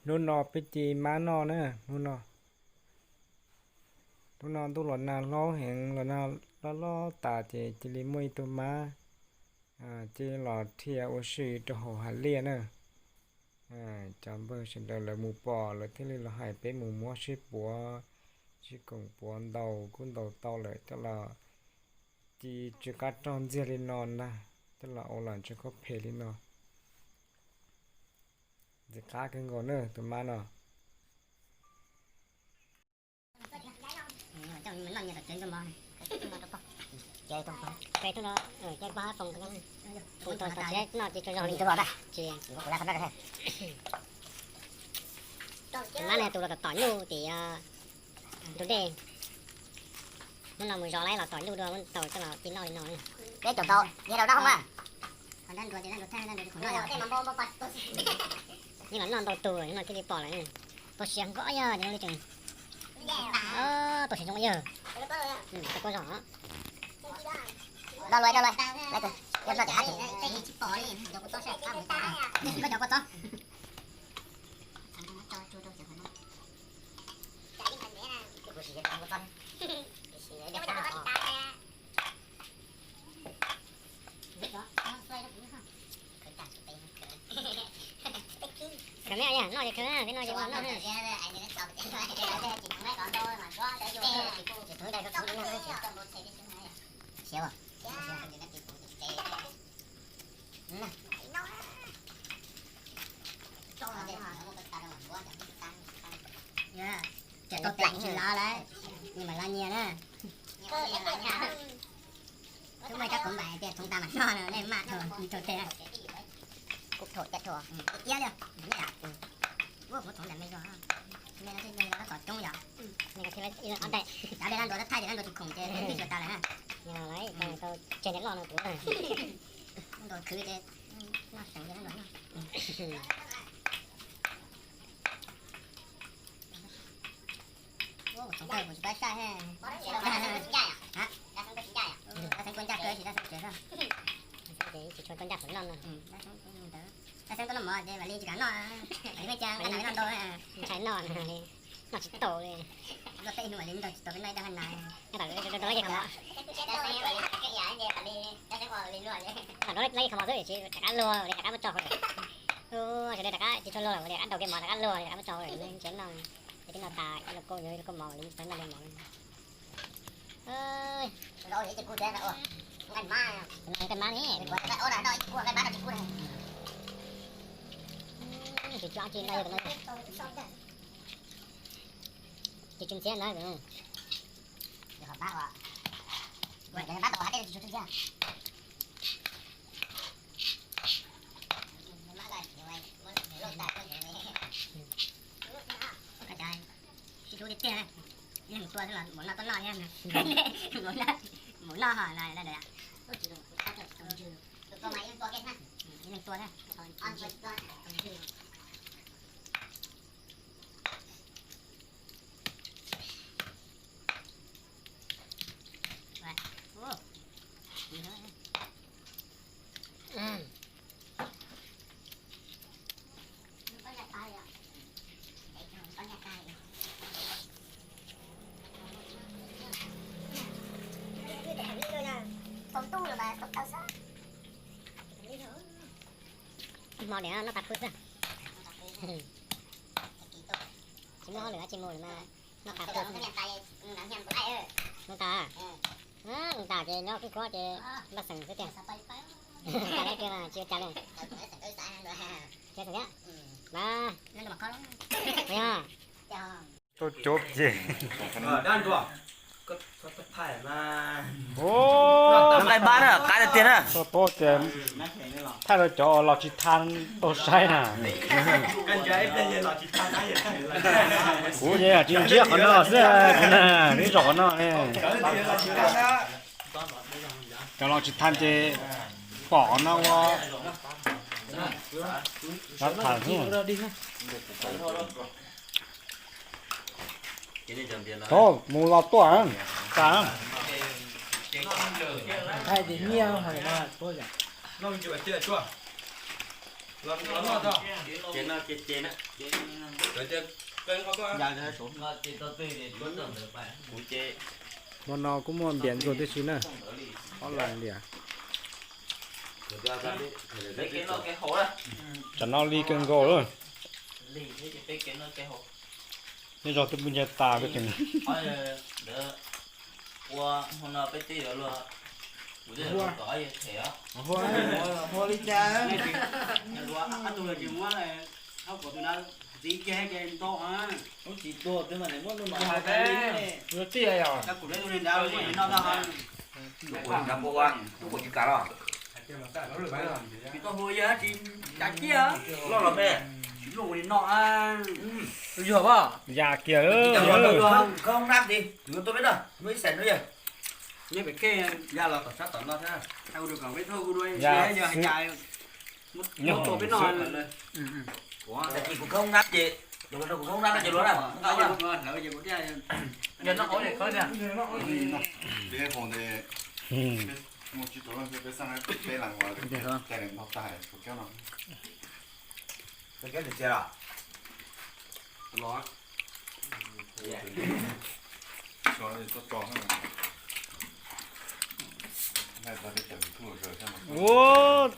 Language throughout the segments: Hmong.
Hnub no peb ci mab noj na, hnub no, hnub no ntuj los nag hlob heev, los nag loj loj tas ces cia li muaj ib tug mab cia li los dhia ua si rau hauv hav liaj na. Cov npawg sawv daws lawv mus pom lawv thiaj li los hais peb mus muab sib puav, sib koom puav ntaus kuj ntaus tau lawm coj los ci tsw qab rog ntxiag li no ntag, coj los ua los ntsev khaub phem li no. Ntxim qab kawg nkaus na tus mab no. Tus mab no tus los tom tom nyuj tim tus dej. Hnub no mus zov laib los tom nyuj dua, tau coj los ci noj li no. Peb caum tau, yog rau dab hoob na. Yeej los noj ntau tug, hnub no thiaj li pom lawm. Tau siav nkaus yog li tseem, tau siav zoo yog. Tau kuj zog. Do luaj, do luaj, cov kua txob. Khaws me yam noj ces khaws, peb no ces noj noj. Ces tau plaim tsis lov lawm, nws mam lov nyias na. Twb muaj ib rab qhuav npaim tias txhoov tas mam noj no, nej maj dhau rau tes. Kuv thuam caj thuam iab li, ua kuv txhoov ntam me zog, me no thiaj me no tab tom coob yom. Cov dej dab ntuas thaij ces dab ntuas tsis khoom ces twb xyuas tas lawm na. Tau tseg niam loj no kuv dab ntuas khwv ces noj seem ces dab ntuas noj. Txhoov tawg kuv tsis paub saib. Dab xeeb kuj ncaj kawg, tsis dab xeeb tsev xwb. Tsis tshua tuaj ncaj qhov noj no. Dab xeeb tuaj noj mov ces vam li tsis kam noj, vam li cas noj noj ntau, ntshai noj, noj tsis tau li. Noj peb hnub vam li noj tsis tau, peb noj ib dag haj nas. Noj tom lawv cov qhov mov. Tom lawv cov qhov mov xwb tsis rov qab luag li, rov qab muab tso hauv lawm. Sawv daws rov qab tsis tshua luag lawm, rov qab ntaus kiag mov rov qab luag li, rov qab muab tso hauv lawm, ntshe noj. Ces twb noj tas ib lauj kaub, ib lauj kaub mov li, tsis tau noj li mov. Nqaij mab ne. Tsis tso tsi ntau no. Tsis tsis ntxiab ntawd. Sib hlub tiag tiag, ib leeg tua xwb los mus noj tuaj noj thiab, mus noj ho no. Ib leeg tua thiab. Hmo niam noj tas pw xwb. Tsis muaj hauj lwm dab tsi mus mas noj tas pw xwb. Mus tas, mus tas ces nyob khib khuab ces npaj xeem xwb tiag. Cas li tiag mas tsis ua cas li. Mas, yog. Tau cov ces. Nqaij mab na, qab tiag tiag na. Tau tias thaij rau cov los tsis tha tau saib na. Kuv ces tsis ntsiab qhov no xwb, kuv na, neb zov qhov no ne. Cov los tsis tha ces pom qhov no ua. Thaum mus los tuaj, tas. Hmo no kuj muaj npias ntxuag tib si na. Ob las lias. Tsam no li kawg nkaus lawm. Nyob zog twb pub ncav tas kuj tseem. Ua li cas? Txiv kiag ces nto. Lub tsis tuag twb mas muab lub no. Lub tij yog. Kuv lub nrab noj tag. Tsis tau hu yog tsis cas ciaj. Loj los me. Tsis luaj ua li no. Yuag a. Ya kiag. Khoob nab ti, yuav tuaj peb noj, muaj ib xees no yog. Nyob pem khej ya los tom sab tom no thiab. Hais ua rau kom peb thauj kuv dua, yog hais cas muab tua peb noj. Ua cas kuv khoob nab ces, kuv khoob nab ces luag na. Hlawv ces kuv thiaj. Yog noj qab li khawb thiab. Peb hau ntawd, peb muaj tsib tug leej xwb, peb xaj peb leeg ua, cai noj tag kuv kiab no. Koj kiab tiag tiag los? Los. Ua,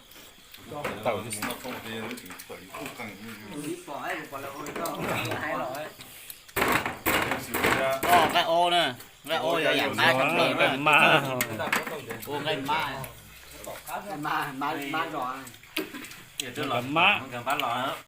tawm. Nqaij ob na, nqaij ob yog yam mab tshaj plaws na. Nqaij mab, ua nqaij mab, nqaij mab zos. Nqaij mab los.